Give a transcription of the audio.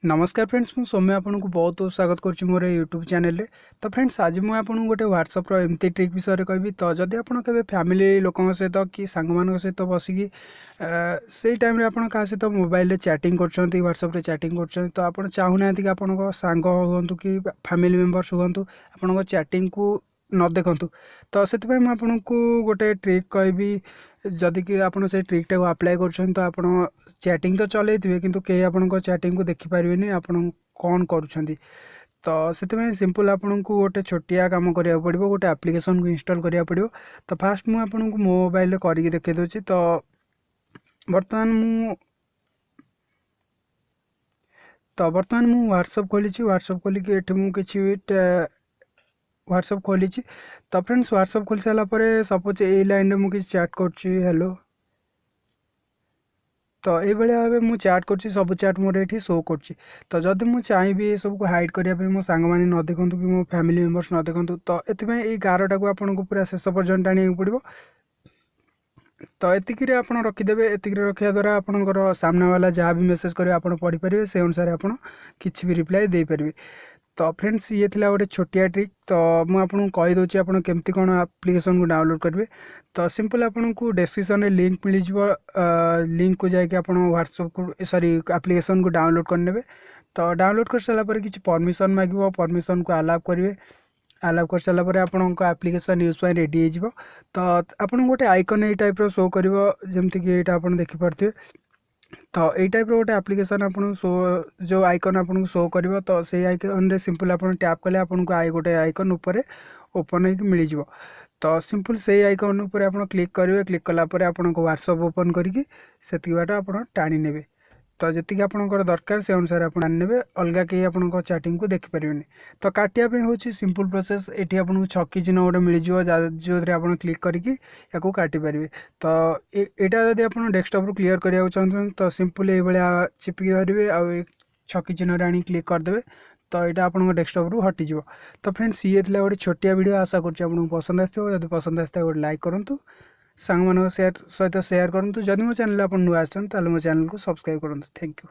ନମସ୍କାର ଫ୍ରେଣ୍ଡସ୍, ମୁଁ ସୌମ୍ୟ ଆପଣଙ୍କୁ ବହୁତ ବହୁତ ସ୍ୱାଗତ କରୁଛି ମୋର ଏଇ ୟୁଟ୍ୟୁବ୍ ଚ୍ୟାନେଲରେ। ତ ଫ୍ରେଣ୍ଡସ୍, ଆଜି ମୁଁ ଆପଣଙ୍କୁ ଗୋଟେ ହ୍ୱାଟ୍ସଆପ୍ର ଏମିତି ଟ୍ରିକ୍ ବିଷୟରେ କହିବି। ତ ଯଦି ଆପଣ କେବେ ଫ୍ୟାମିଲି ଲୋକଙ୍କ ସହିତ କି ସାଙ୍ଗମାନଙ୍କ ସହିତ ବସିକି ସେଇ ଟାଇମ୍ରେ ଆପଣ କାହା ସହିତ ମୋବାଇଲରେ ଚାଟିଂ କରୁଛନ୍ତି, ହ୍ୱାଟ୍ସଆପ୍ରେ ଚାଟିଂ କରୁଛନ୍ତି, ତ ଆପଣ ଚାହୁଁନାହାନ୍ତି କି ଆପଣଙ୍କ ସାଙ୍ଗ ହୁଅନ୍ତୁ କି ଫ୍ୟାମିଲି ମେମ୍ବର୍ସ ହୁଅନ୍ତୁ ଆପଣଙ୍କ ଚାଟିଂକୁ ନ ଦେଖନ୍ତୁ, ତ ସେଥିପାଇଁ ମୁଁ ଆପଣଙ୍କୁ ଗୋଟେ ଟ୍ରିକ୍ କହିବି। ଯଦି କି ଆପଣ ସେଇ ଟ୍ରିକ୍ଟାକୁ ଆପ୍ଲାଏ କରୁଛନ୍ତି, ତ ଆପଣ ଚାଟିଂ ତ ଚଲେଇଥିବେ, କିନ୍ତୁ କେହି ଆପଣଙ୍କ ଚାଟିଂକୁ ଦେଖିପାରିବେନି ଆପଣ କ'ଣ କରୁଛନ୍ତି। ତ ସେଥିପାଇଁ ସିମ୍ପଲ୍ ଆପଣଙ୍କୁ ଗୋଟେ ଛୋଟିଆ କାମ କରିବାକୁ ପଡ଼ିବ, ଗୋଟେ ଆପ୍ଲିକେସନ୍କୁ ଇନଷ୍ଟଲ୍ କରିବାକୁ ପଡ଼ିବ। ତ ଫାଷ୍ଟ ମୁଁ ଆପଣଙ୍କୁ ମୋ ମୋବାଇଲରେ କରିକି ଦେଖାଇ ଦେଉଛି। ତ ବର୍ତ୍ତମାନ ମୁଁ ହ୍ୱାଟ୍ସଅପ୍ ଖୋଲିଛି। ହ୍ୱାଟ୍ସଅପ୍ ଖୋଲିକି ଏଠି ମୁଁ କିଛି ହ୍ୱାଟ୍ସଅପ୍ ଖୋଲିଛି। ତ ଫ୍ରେଣ୍ଡସ୍, ହ୍ୱାଟ୍ସଅପ୍ ଖୋଲି ସାରିଲା ପରେ ସପୋଜ୍ ଏଇ ଲାଇନ୍ରେ ମୁଁ କିଛି ଚାଟ୍ କରୁଛି, ହ୍ୟାଲୋ। ତ ଏଇଭଳିଆ ଭାବେ ମୁଁ ଚାଟ୍ କରୁଛି, ସବୁ ଚାଟ୍ ମୋର ଏଇଠି ଶୋ କରୁଛି। ତ ଯଦି ମୁଁ ଚାହିଁବି ଏସବୁକୁ ହାଇଡ଼୍ କରିବା ପାଇଁ, ମୋ ସାଙ୍ଗମାନେ ନ ଦେଖନ୍ତୁ କି ମୋ ଫ୍ୟାମିଲି ମେମ୍ବର୍ସ ନ ଦେଖନ୍ତୁ, ତ ଏଥିପାଇଁ ଏଇ ଗାରଟାକୁ ଆପଣଙ୍କୁ ପୁରା ଶେଷ ପର୍ଯ୍ୟନ୍ତ ଟାଣିବାକୁ ପଡ଼ିବ। ତ ଏତିକିରେ ଆପଣ ରଖିଦେବେ। ଏତିକିରେ ରଖିବା ଦ୍ୱାରା ଆପଣଙ୍କର ସାମ୍ନାବାଲା ଯାହା ବି ମେସେଜ୍ କରିବେ, ଆପଣ ପଢ଼ିପାରିବେ, ସେ ଅନୁସାରେ ଆପଣ କିଛି ବି ରିପ୍ଲାଏ ଦେଇପାରିବେ। ତ ଫ୍ରେଣ୍ଡସ୍, ଇଏ ଥିଲା ଗୋଟେ ଛୋଟିଆ ଟ୍ରିକ୍। ତ ମୁଁ ଆପଣଙ୍କୁ କହିଦେଉଛି ଆପଣ କେମିତି କ'ଣ ଆପ୍ଲିକେସନ୍କୁ ଡାଉନଲୋଡ଼୍ କରିବେ। ତ ସିମ୍ପଲ୍ ଆପଣଙ୍କୁ ଡେସ୍କ୍ରିପସନ୍ରେ ଲିଙ୍କ୍ ମିଳିଯିବ। ଲିଙ୍କ୍କୁ ଯାଇକି ଆପଣ ହ୍ୱାଟ୍ସଆପ୍କୁ, ସରି, ଆପ୍ଲିକେସନ୍କୁ ଡାଉନଲୋଡ଼୍ କରିନେବେ। ତ ଡାଉନଲୋଡ଼୍ କରିସାରିଲା ପରେ କିଛି ପରମିସନ୍ ମାଗିବ, ପରମିସନ୍କୁ ଆଲାଉ କରିବେ। ଆଲାଉ କରିସାରିଲା ପରେ ଆପଣଙ୍କ ଆପ୍ଲିକେସନ୍ ୟୁଜ୍ ପାଇଁ ରେଡ଼ି ହେଇଯିବ। ତ ଆପଣଙ୍କୁ ଗୋଟେ ଆଇକନ୍ ଏଇ ଟାଇପ୍ର ଶୋ କରିବ, ଯେମିତିକି ଏଇଟା ଆପଣ ଦେଖିପାରୁଥିବେ। ତ ଏଇ ଟାଇପ୍ର ଗୋଟେ ଆପ୍ଲିକେସନ୍ ଆପଣଙ୍କୁ ଶୋ, ଯେଉଁ ଆଇକନ୍ ଆପଣଙ୍କୁ ଶୋ କରିବ, ତ ସେଇ ଆଇକନ୍ରେ ସିମ୍ପଲ୍ ଆପଣ ଟ୍ୟାପ୍ କଲେ ଆପଣଙ୍କୁ I ଗୋଟେ ଆଇକନ୍ ଉପରେ ଓପନ୍ ହେଇକି ମିଳିଯିବ। ତ ସିମ୍ପଲ୍ ସେଇ ଆଇକନ୍ ଉପରେ ଆପଣ କ୍ଲିକ୍ କରିବେ। କ୍ଲିକ୍ କଲା ପରେ ଆପଣଙ୍କ ହ୍ୱାଟ୍ସଅପ୍ ଓପନ୍ କରିକି ସେତିକି ବାଟ ଆପଣ ଟାଣି ନେବେ। ତ ଯେତିକି ଆପଣଙ୍କର ଦରକାର, ସେ ଅନୁସାରେ ଆପଣ ଟାଣି ନେବେ। ଅଲଗା କେହି ଆପଣଙ୍କ ଚାଟିଂକୁ ଦେଖିପାରିବେନି। ତ କାଟିବା ପାଇଁ ହେଉଛି ସିମ୍ପଲ୍ ପ୍ରୋସେସ୍। ଏଠି ଆପଣଙ୍କୁ ଛକି ଚିହ୍ନ ଗୋଟେ ମିଳିଯିବ, ଯେଉଁଥିରେ ଆପଣ କ୍ଲିକ୍ କରିକି ୟାକୁ କାଟିପାରିବେ। ତ ଏଇଟା ଯଦି ଆପଣ ଡେସ୍କଟପ୍ରୁ କ୍ଲିୟର୍ କରିବାକୁ ଚାହୁଁଛନ୍ତି, ତ ସିମ୍ପଲ୍ ଏଇଭଳିଆ ଚିପିକି ଧରିବେ ଆଉ ଏ ଛକି ଚିହ୍ନରେ ଆଣି କ୍ଲିକ୍ କରିଦେବେ। ତ ଏଇଟା ଆପଣଙ୍କ ଡେସ୍କଟପ୍ରୁ ହଟିଯିବ। ତ ଫ୍ରେଣ୍ଡସ୍, ଇଏ ଥିଲା ଗୋଟେ ଛୋଟିଆ ଭିଡ଼ିଓ। ଆଶା କରୁଛି ଆପଣଙ୍କୁ ପସନ୍ଦ ଆସିଥିବ। ଯଦି ପସନ୍ଦ ଆସିଥାଏ, ଗୋଟେ ଲାଇକ୍ କରନ୍ତୁ, ସାଙ୍ଗମାନଙ୍କ ସେୟାର ସହିତ ସେୟାର କରନ୍ତୁ। ଯଦି ମୋ ଚ୍ୟାନେଲ୍ ଆପଣ ନୂଆ ଆସିଛନ୍ତି, ତାହେଲେ ମୋ ଚ୍ୟାନେଲକୁ ସବସ୍କ୍ରାଇବ୍ କରନ୍ତୁ। Thank you.